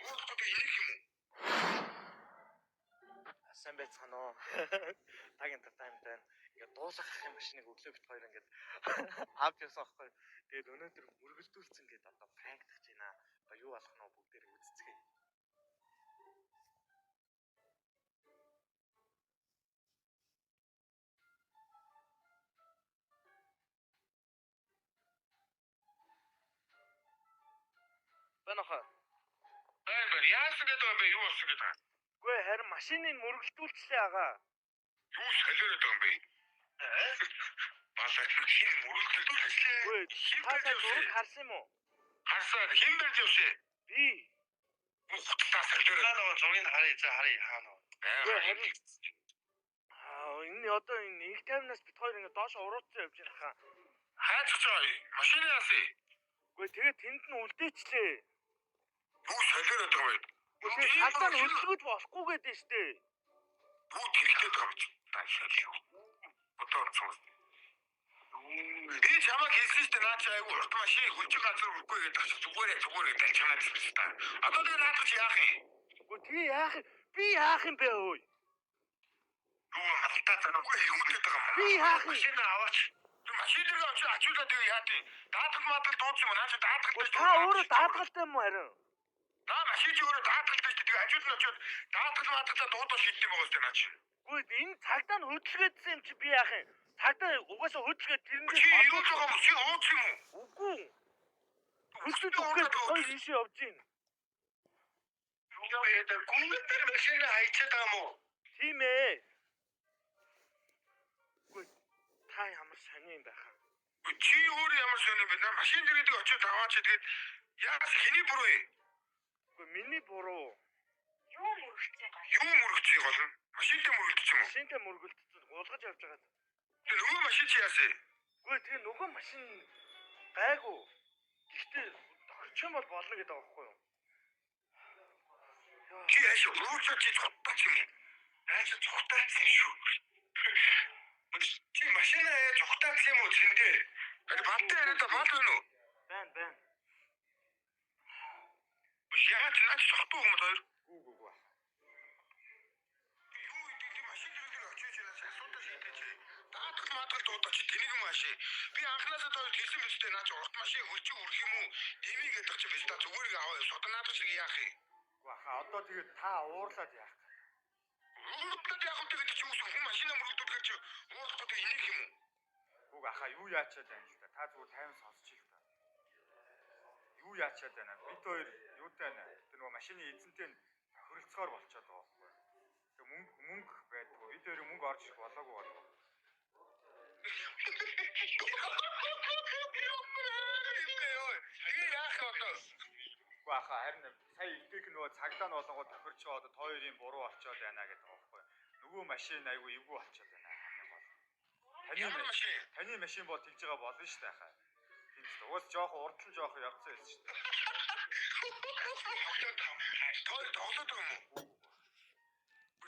Уулахгүй энийг юм уу? Сайн байцгаана уу? Таг entertainment байна. Ингээд дуулах ахын машиныг өглөө бит хоёр ингээд авч явсан аахгүй. Тэгээд өнөөдөр мөргөлдүүлсэн гээд одоо пранктах гэж байна. Одоо юу болох нь вэ бүгдээрээ үзцгээе. Байна хаа. Байна байна. Яасан гэдэг юм бэ? Юу болсон гэдэг юм? Үгүй харин машиныг мөргөлдүүлчлээ агаа. Юу солиороод байгаа юм бэ? Балаа хин мөрөлдүүлсэн. Үгүй Хэн та барьж сая зураг явсан? харсан юм уу? Харсаа хэн барьж явсан? Би. Хутлаа солиороод. Хаана зургийг харъя за харъя хаана. Үгүй харин аа энэ одоо энэ их таймнаас бит хоёр ингээд доош урууцсан явж байна хаа. Хаач чаа. Машины яасан? Үгүй тэгээд тэнд нь үлдээчлээ. Юу солиороод байгаа юм бэ? Үгүй цагдаа нь хөдөлгөж болохгүй гэдэг нь штэ. Юу тэрэгтэй байгаа юм чи? Та шалив. Одоо орсон. Би чамайг хэлсэн шүү дээ. Наа чи айгу урт машин хөлжин газар өрөхгүй гэдэг чинь зүгээрээ зүгээрээ далчмаа гэсэн шүү дээ. Одоо тэгээ наадах чи яах юм? Үгүй тэгээ яах юм? Би яах юм бэ өө? Юу малтаа занаагүй юм гэдэг байгаа юм. Би яах юм? Машин аваач. Машин дээр очиж ачуулаад тэгээ яа тийм. Даатгал маатгал дуудсан юм. Наа чи даатгал Үгүй та өөрөө даатгалтай юм уу харин? Наа машин чи өөрөө даатгалтай шүү дээ. Тэгээ хажууд нь очиод даатгал маатгалаа дуудаа шийдэх юм байгаа шүү дээ наа чи. Үгүй энэ цагдаа нь хөдөлгөөдсөн юм чи би яах юм? Цагдаа угаасаа хөдөлгөөд тэрэн Чи юу л байгаа юм? Чи ууц юм уу? Үгүй. Хөдөлгөөд үгүй хоёр ийшээ явж байна. Юу яа гүнгэн дээр машин хайчаад байгаа юм уу? Тийм ээ. Үгүй та ямар сони юм байх аа? Чи өөрөө ямар сони юм бэ? Наа машин дээр гэдэг очиод аваач тэгээд яас хэний буруу юм? Үгүй миний буруу. Юу мөрөгцсөн гол? Юу мөрөгчий гол нь? Машинтай мөрөгдөж юм уу? Машинтай мөргөлдсөн гулгаж явж байгаа. Тэгээ нөгөө машин чи яасан? Үгүй тэгээ нөгөө машин гайгүй. Гэхдээ тохирч юм бол болно гэдэг байгаа байхгүй юу? Йоо. Чи яаш уурчаад чи цутаач юм уу? Яаж цухтаацсан шүү. Чи машина яаж цухтаацсан юм уу зэн дээр? Энэ балтай яриад бал байна уу? Байна байна. Яагаад чи наач цохтуу юм хоёр? Гүү гүү гүү. Юу гэдэг тийм машин дээр очиж наач асуудал шийдэж. Даатгал маатгал дуудаа чи тэнийг юм ааши. Би анхнаасаа тоо хэлсэн биз дээ наач урт машин хөлчиг үрэх юм уу? Дэмий гэдэг чи биз дээ зүгээр аваа явс. Одоо наадах шиг яах юм? Үгүй хаа одоо тэгээд та уурлаад яах вэ? Уурлаад яах вэ гэдэг чи юу хүн машина мөрөгдүүлэх чи уурлахгүй энийг юм уу? Үгүй хаа юу яачаад байна л та. Та зүгээр тайван сонсч ил та. Юу яачаад байна? Бид хоёр юутай байна? Тэр нөгөө машины эзэнтэй нь тохиролцоогоор болчиход байгаа байхгүй. Тэгээ мөнгө мөнгө байдгүй. Бид хоёрын мөнгө орж ирэх болоогүй болов. Тэгээ яах вэ одоо? Үгүй хаа харин сая илгээх нөгөө цагдаа нь болонгоо тохирч байгаа одоо та хоёрын буруу болчиход байна гэдэг байгаа байхгүй. Нөгөө машин айгүй эвгүй болчиход байна хамгийн гол. Таны Ямар машин? Таны машин бол тэгж байгаа болно шүү дээ хаа. Тийм ч угаас жоохон урдл нь жоохон явцсан байсан шүү дээ. Тоо тоглоод байгаа юм уу?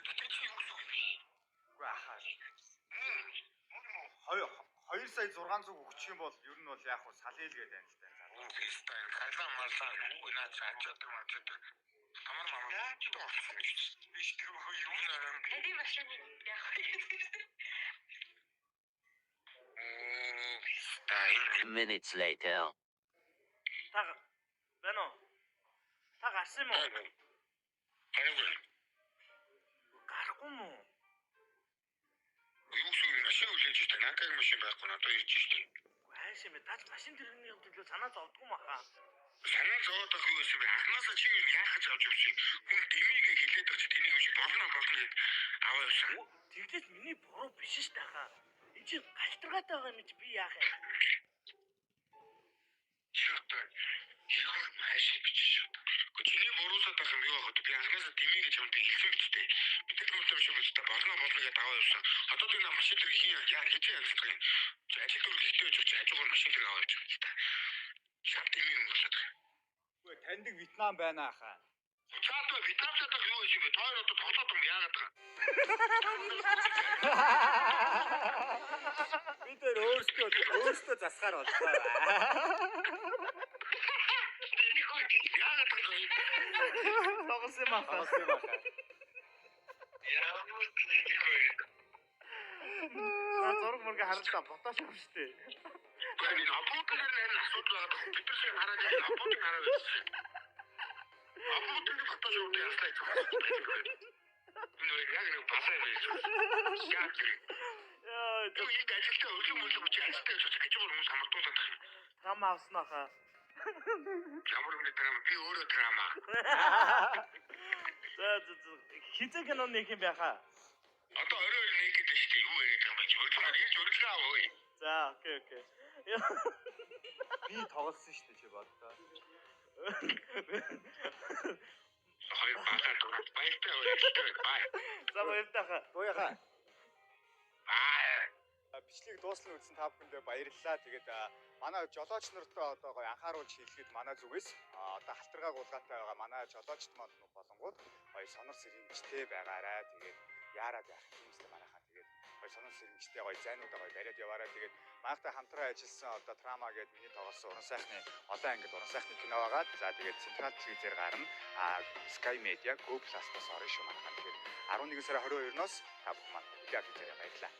Тэ чи юу гэсэн үг юм бэ? Үгүй ахаа. 2 сая 600 өгчих юм бол ер нь бол яг хуу салъя л гэдэг юм л да. Үгүй халаа малаа юу наа цаачаад юм ачаад. Амар мамаа яаж ч орсон гэж. Биш тэр хөө юу нараа. Таны машин яах вэ? Та энэ Minutes later. Та байна уу? Та гарсан юм уу? Хараагүй. Гарахгүй юм уу? Юу гэсэн юм машин үлээж штэ. Надад машин байхгүй надад ирж штэ. Үгүй хайш юм бэ? Та ч машин тэрэгний юм төлөө санаа зовдгүй юм аха. Санаа зовоод байх юу гэсэн бэ? Анхнаасаа чи юу яах гэж авч явсан юм? Хүн дэмийгээ хилээд байгаа чи тэнийг юм шиг болно болно гэд аваа явсан. Тэгдээс миний буруу биш штэ аха. Энд чинь галтаргаатай байгаа юм чи би яах юм? Чи одоо эргүүр хайшаа бичиж шүү. Гэхдээ чиний буруусаад байх юм юу ах вэ? Би анхнаасаа дэмий гэж юм би хэлсэн биз дээ. Бид нар юм шиг биз дээ. Болно болно гэд аваа явсан. Одоо тэр на машин тэр хин яа хийж ялцдаг юм. Чи ажил төр ихтэй байж чи хажуугаар машин тэр аваа явж байгаа л та. Шат дэмий юм болоод байгаа. Үгүй таньдаг Вьетнам байна ахаа. Цаад бай Вьетнамчаад байх юу юм бэ? Тоор одоо тоглоод юм яагаад байгаа. Бид хоёр өөрсдөө өөрсдөө засахаар боллоо. Яагаад байгаа юм? Тоглосон юм аа. Тоглосон юм аа. Ямар нэг вэ? Наа зураг мөргө харалтаа фотошоп шүү дээ. Гэхдээ энэ апотекээр нэр нь асуудал байгаа даа. Бид нар шиг хараад энэ апотек хараад байсан. Апотек фотошоп яаслаа гэж байна. Энэ нэг яг нэг басаа юм биш. Яг тэр. Яа, Юу энд ажилтаа өглөө мөглөө чи ажилтаа гэж хажуу хүмүүс хамгаалуулаад байна. Трама авсан ахаа. Ямар нэг драма би өөрөө драма. За за за. Хизээ кино нэг юм байхаа. Одоо орой орой нэг гэдэг шүү дээ. Юу яриад байгаа юм бэ? Өглөө ирж өглөө аваа. За, окей, окей. Би тоглосон шүү дээ чи бодлоо. Хоёр балаа дураад баяртай баяртай бай. За баярлалаа хаа. Буяха. Бай. Бичлэг дуусна үзсэн та бүхэндээ баярлалаа. Тэгээд манай жолооч нартаа одоо гоё анхааруулж хэлэхэд манай зүгээс одоо халтаргааг улгаатай байгаа манай жолоочд маань болонгууд гоё сонор сэрэмжтэй байгаарай. Тэгээд яарад байх юмстай манайхаа тэгээд гоё сонор сэрэмжтэй гоё зайнуудаа гоё бариад яваарай. Тэгээд манайхтай хамтран ажилласан одоо Трама гээд миний тоглосон уран сайхны олон ангид уран сайхны кино байгаа. За тэгээд Централ телевизээр гарна. Sky Media Go Plus-тас орно шүү манайхаа. Тэгээд 11 сарын 22-ноос та бүхэн маань хүлээн авч үзээрэй. Баярлалаа.